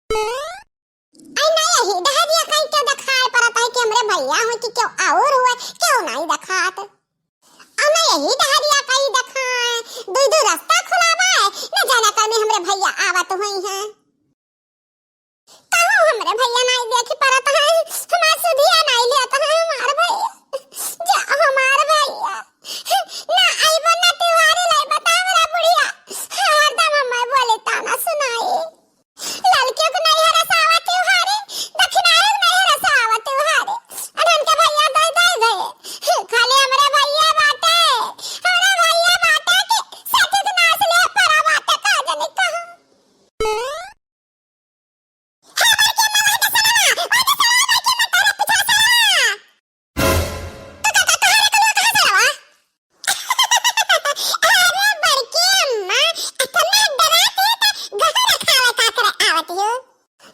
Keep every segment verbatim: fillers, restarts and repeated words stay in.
आई ना यही डहरिया कहीं क्यों दिखाई पड़त है कि हमरे भैया हो कि क्यों और हुए, क्यों नहीं दिखात? अब ना यही डहरिया कहीं दिखाए, दुई दुई रास्ता खुला बा, न जाने कब में हमरे भैया आवत हुई हैं। कहूँ हमरे भैया नाई देखी परत है, हमार सुधिया नाई लेत है, हमार भैया, जा हमार भैया, ना अइबो ना तिवारी लइबो त हमरा बुढ़िया, हरदम हमें बोले ताना सुनाई। ललकियो के नैहर से आवा तिवारी, दक्षिणायो के नैहर से आवा तिवारी, अनन के भैया दई दई गए, खाली हमरे भैया बाटे, हमरे भैया बाटे कि सचित नास ले परा बाटे, का जाने कहाँ। अरे बड़की अम्मा, इतना डरात है त गहूं रखावे का करे आवत हो?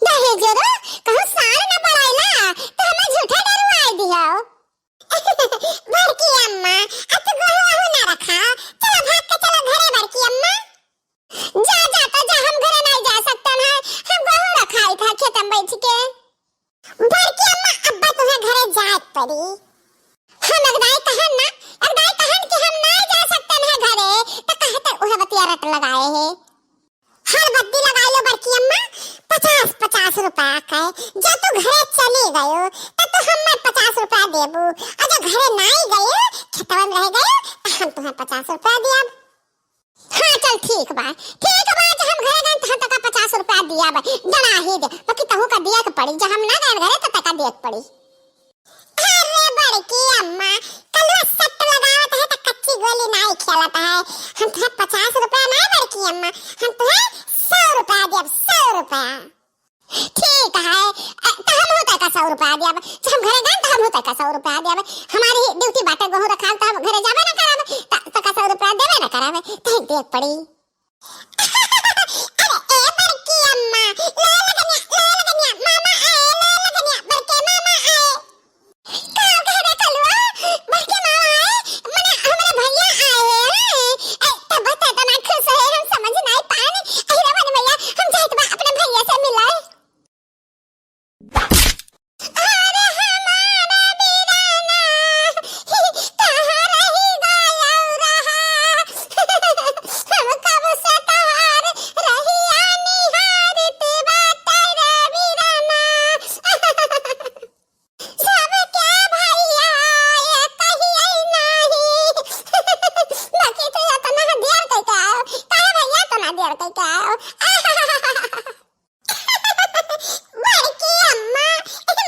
दहेजरो, कहूं सार न बढ़ाइला, त हमें झूठा डरवाई दियो। बड़की अम्मा, अब तू गहूं वहूं ना रखा, चलो भाग के चलो घरे बड़की अम्मा। जा, जा, तो जा, हम घरे नाई जा सकतन है, हम गहूं रखाई था खेत में बैठ के। बड़की अम्मा, अब्बा तुम्हें घरे जाए पड़ी। हम अगदाई कहन ना, अगदाई कहन कि हम नाई जा सकतन है घरे, तो कहते उहे बतिया रट लगाए है। हर बत्ती लगाई लो बड़की अम्मा, पचास पचास रुपया के, जब तू घरे चली गयो, तब तू हमें पचास रुपया देबू, और जब घरे नाई गयो, खेतवन रह गयो, तो हम तुम्हें पचास रुपया दिया। हाँ, चल ठीक बा, ठीक बा, जब हम घरे गए तो हम तका पचास रुपया दिया बा, डरा ही दे, बाकी तहू का दिया के पड़ी, जब हम ना गए घरे तो तका दिया के पड़ी। अरे बड़की अम्मा, कलुआ सट लगावत है तो कच्ची गोली नाई खेलत है, हम तुहे पचास रुपया ना बड़की अम्मा, हम तुहे सौ रुपया देब, सौ रुपया। ठीक है, अ, त हमहू तका सौ रुपया देब। जब हम घरे गए त हमहू तका सौ रुपया देब। हमारी ड्यूटी बाटे गहूं रखाल त हम घरे जाबे ना करब, त, तका सौ रुपया देबे ना करब, तही देब पड़ी। अरे ए बड़की अम्मा, ले लगनिया, ले लगनिया, मामा आए, ले लगनिया, बड़के मामा आए। का कह दे कलुआ? बड़के मामा आए, मने हमरे भैया आए हैं। ए, तब तो इतना खुश है, हम समझ नहीं पाए। अरे रानी भैया, हम जाइत बा अपने भैया से मिलाए। अरे हमारा बीराना, कहाँ रही गया रहा? हम कब से तोहार रहिया निहारत बाटे रे बीराना। सबके भैया ये कहिए नाही। बाकी तो इतना देर कइके आयो। काहे भैया इतना देर कइके आयो? बड़की अम्मा,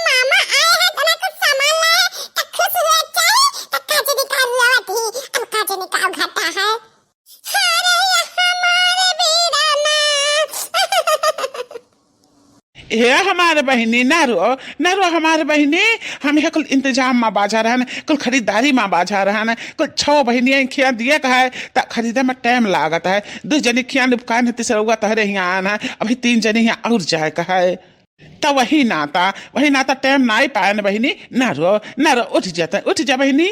मामा आए हैं, इतना कुछ सामान लाए, तो खुश हुए चाहिए, तो काजनी का रोवत ही, अब काजनी का घाटा है। अरे हमारे बीराना। हे हमार बहिनी, ना रो, ना रो हमार बहिनी, हम हे कुल इंतजाम मा बाझा रहन, कुल खरीदारी मा बाझा रहन, कुल छो बहिनी खिया दिए का है, त खरीदे मा टाइम लागत है। दू जनी खिया निपकान है, तीसरउआ तहरे हियाँ आन है, अभी तीन जनी हियाँ और जाए का है। त वही नाता, वही नाता टाइम नाई पायन बहिनी, ना रो, ना रो, उठ जा, उठ जा बहिनी।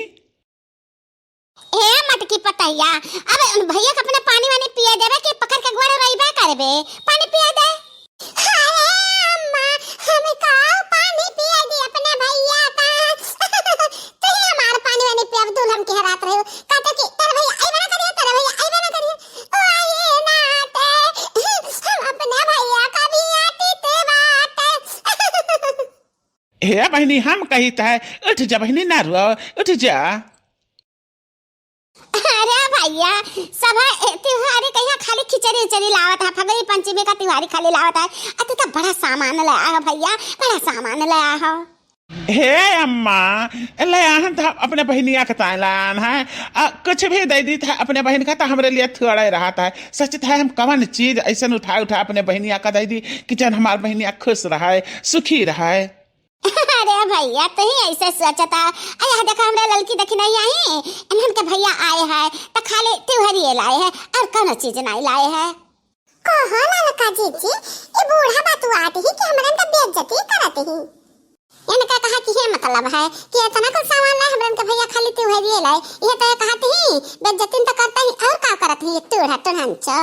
ए मटकी पतैया, अबे उन भैया के अपने पानी वानी पिए देबे कि पकड़ के गोड़ रहिबे करबे? पानी पिए दे। अरे अम्मा, हम का पानी पिए दी अपने भैया का? तू ही हमार पानी वानी पिए, अब दुल्हन के रात रहे। कहते कि तेरे भैया अइबे ना करिए, तेरे भैया अइबे ना करिए। ओ ये नाते, हम अपने भैया का भी आती ते बात। हे बहिनी, हम कहित है, उठ जा बहिनी, ना रो, उठ जा। अरे भैया, सब है, ए, त्योहारी कहिया खाली खिचड़ी उचड़ी लावत है, फगरी पंचमी का त्योहारी खाली लावत है। अति तो बड़ा सामान ले आयो भैया, बड़ा सामान ले आयो। हे अम्मा, ले आहन तो अपने बहिनिया के ताय लान है, आ, कुछ भी दे दी था अपने बहिन का तो हमरे लिए थोड़ा ही रहत है। सोचित है हम कवन चीज ऐसन उठा उठा अपने बहिनिया का दे दी कि जन हमार बहिनिया खुश रहे, सुखी रहे। अरे भैया, तू ही ऐसे सोचता। आ, यह देखा, हमरा ललकी देखी नहीं आई, इन्हन के भैया आए हैं, त खाली तिवहरिये लाए हैं, और कौनो चीज नहीं लाए हैं। कहो ललका जीजी, ये बूढ़ा बतुआत ही कि हमरन का बेइज्जती करत ही। इनका कहा कि ये मतलब है कि इतना कुल सामान लाए, हमरन के भैया खाली तिवहरिये लाए, ये तो ये कहत ही, बेइज्जती तो करता ही, और का करत ही, टूढ़ा टुढ़न चो।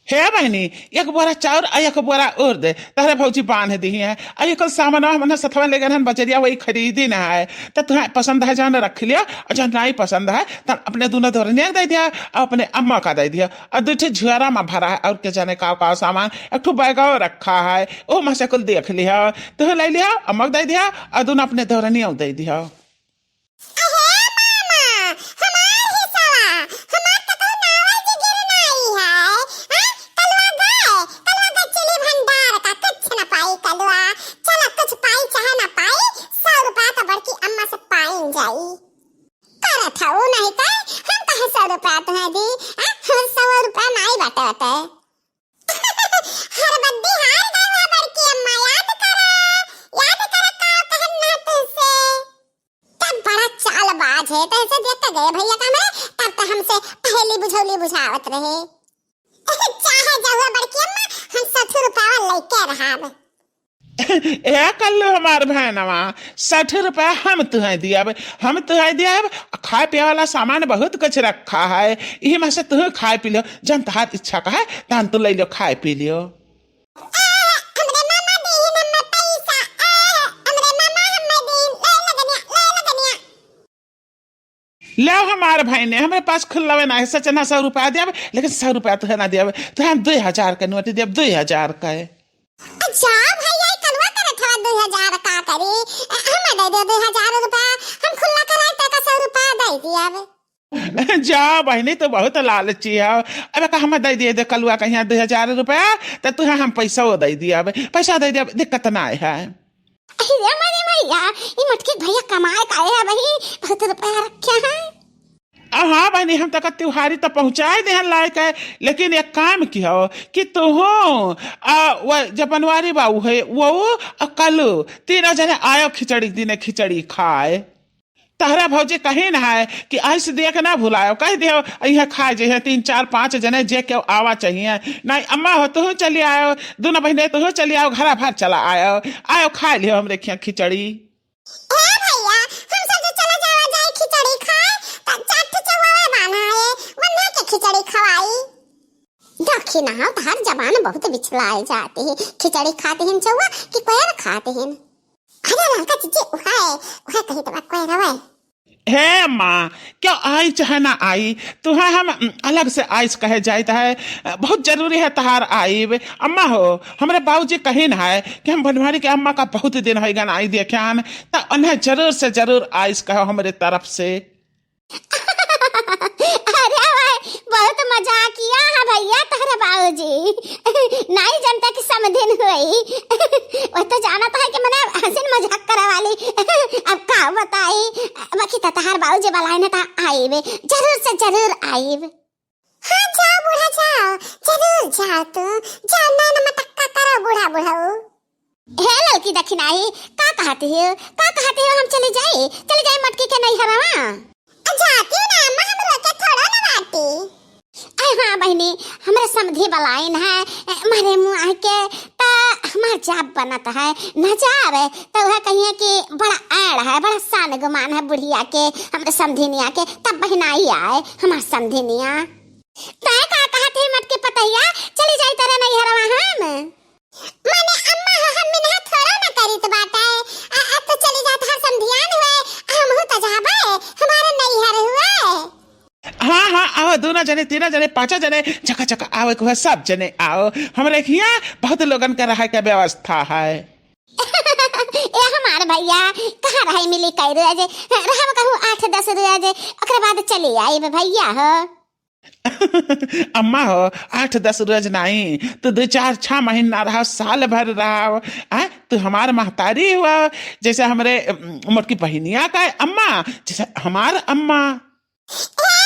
हे बहिनी, एक बोरा चाउर अउ एक बोरा उर्द तहरे भौजी बान्ह दिहे हैं। अउ एक सामानवा हमन सथवा ले गए हन बजरिया, वही खरीदिन है। त तुहें पसंद है जौन रख लियो, अउ जौन नाहीं पसंद है त अपने दुनो देवरनिया के दइ दिया अउ अपने अम्मा का दइ दिया। अउ दुइ ठे झुआरा मा भरा है अउर के जाने का का सामान, एक ठो बैगवा रखा है, ओह मा से कुल देख लियो। तुहें लइ लियो, अम्मा के दइ दिया अउ दुनो अपने देवरनिया के दइ दिया। अहे मामा, हमार हिस्सा, हमार त कहूँ नावल जिगिर नाई है। हाँ, कलुआ गए, कलुआ गए चिली भंडार का, कुछ न पाई कलुआ। चला, कुछ पाई चाहे न पाई, सौ रुपया त बड़की अम्मा से पाइन जाई। करत हऊ नहीं त, हम कहे सौ रुपया तुहें दी, हाँ, हम सौ रुपया नाई बाटे बाटे। हर बद्दी हार गए हुआ बड़की अम्मा, याद करा, याद करा का कहन ना तुझसे। तब बड़ा चालबाज है, तैसे देख के गए भैया का हमरे, तब तो हमसे पहेली बुझौली बुझावत रहे। चाहे जाओ बड़की अम्मा, हम सठ रुपया लेके रहब। ए कल्लू हमार बहनवा, सठ रुपया हम तुहें दियब, हम तुहें दियब। खाए पिए वाला सामान बहुत कुछ रखा है, इही में से तुहें खाए पी लियो, जौन तहार इच्छा का है, तौन तू ले लियो, खाए पी लियो। आह, हमरे मामा देहिन हमें पैसा, आह, हमरे मामा हमें देहिन, ले लगनिया, ले लगनिया। ले हमार भाई ने, हमरे पास खुल्लवे ना है, सच ना सौ रुपया दियब, लेकिन सौ रुपया तुहे ना दियब, तुहे हम दुई हजार के नोट दियब, दुई हजार के। अच्छा भैया, ई कलुआ करत हवा दुई हजार का करी, हमें दे दे दुई हजार रुपया, हम खुल्ला कराए तो का सौ रुपया दे दियब। जा बहिनी, तू बहुत लालची है। अब का हम दे दिए दे कलुआ कहिया दो हजार रुपया, त तुहे हम पैसा दे दिया, अब पैसा दे दिया, दिक्कत ना है। अरे मोरे मैया, ई मोटकी भैया कमाए का है भाई, बहुत रुपया रखे हैं। आ, हाँ बहिनी, हम तक त्योहारी तो पहुँचाए देहन लायक है, लेकिन एक काम किहो कि तुहू, आ, वो जब बनवारी बाबू है, वो, आ, कलू, तीनों जने आयो खिचड़ी दिने, खिचड़ी खाए। तहरा भौजी कहिन है कि आइस दिया के ना भुलायो, कहि दियो, इहाँ खाए जइहे तीन, चार, पाँच जने जे केहू आवा चाहिए। नाहीं अम्मा हो, तुहू चली आयो, दुनो बहिने तुहू चली आयो, घरा भर चला आयो, आयो खाए लियो हमरे खिया खिचड़ी। ए भैया, हम सब जो चला जावा जाए खिचड़ी खाए, त चार ठो चौवा बान्हा है, वन्हा के खिचड़ी खवाई। देखी ना हो, तहार जबान बहुत बिछलाए जाती है, खिचड़ी खाती हिन चौवा कि कोयर खाती हिन। अरे ललका चिच्ची, उहै, उहै कही तबा कोई रवै। हे अम्मा, केहू आई चाहे ना आई, तुहैं हम, उम, अलग से आइस कहे जाइत है। बहुत जरूरी है तहार आइब। अम्मा हो, हमरे बाबूजी कहिन है कि हम बनवारी के अम्मा का बहुत दिन होइगन आई देख्यान, त उन्हें जरूर से जरूर आइस कहो हमरे तरफ से। अरे भाई, बहुत मजाकिया है भैया तोहरे बाबूजी। नाहीं जनता कि समधिन हुई। वो तो जानत है कि मने हँसिन मजाक करे वाली। अब का बताई, बाकी तो तोहार बाबूजी बलाइन है त आइब, जरूर से जरूर आइब। हाँ, जाओ बूढ़ा, जाओ, जरूर जाओ तू, जाओ, नैन मटक्का करो बूढ़ा बुढ़ऊ। हे ललकी दखिनाही, का कहत हियो, का कहत हियो, हम चली जाई, चली जाई मोटकी के नैहरवा? जाती ना अम्मा, हम लोग के थोड़ा ना बाटी। अरे हाँ बहिनी, हमरे समधी बलाइन है, ए, मारे मुँह आके, त हमार जाब बनत है, न जावे, त उहै कहिए कि बड़ा ऐड़ है, बड़ा सान गुमान है बुढ़िया के, हमरे समधिनिया के, तब बहिनाई आए, हमार समधिनिया। तै का कहत है मोटकी पतहिया, चली जाई तोरे नैहरवा हम? माने अम्मा हो, हम मिनहा थोड़ा ना करित बाटे। आ, अब तो चली जात हर समधियान हुए, हमहू तो जाबे, हमारा नैहर हुए। हाँ, हाँ, आओ, दुनो जने, तीनो जने, पाँचो जने, जका, जका आवे के हुए, सब जने आओ। हमरे हियाँ बहुत लोगन के रहे के व्यवस्था है। ए हमार भैया, कहाँ रहे मिली कई रोज, रहब कहूँ आठ दस रोज, ओकरे बाद चली आइब भैया हो। अम्मा हो, आठ दस रोज नाहीं, तू दो चार छह महीना रहा, साल भर रहा। आ, तू हमार महतारी हुआ, जैसे हमरे, उम, मोटकी बहिनिया का अम्मा, जैसे हमार अम्मा। ए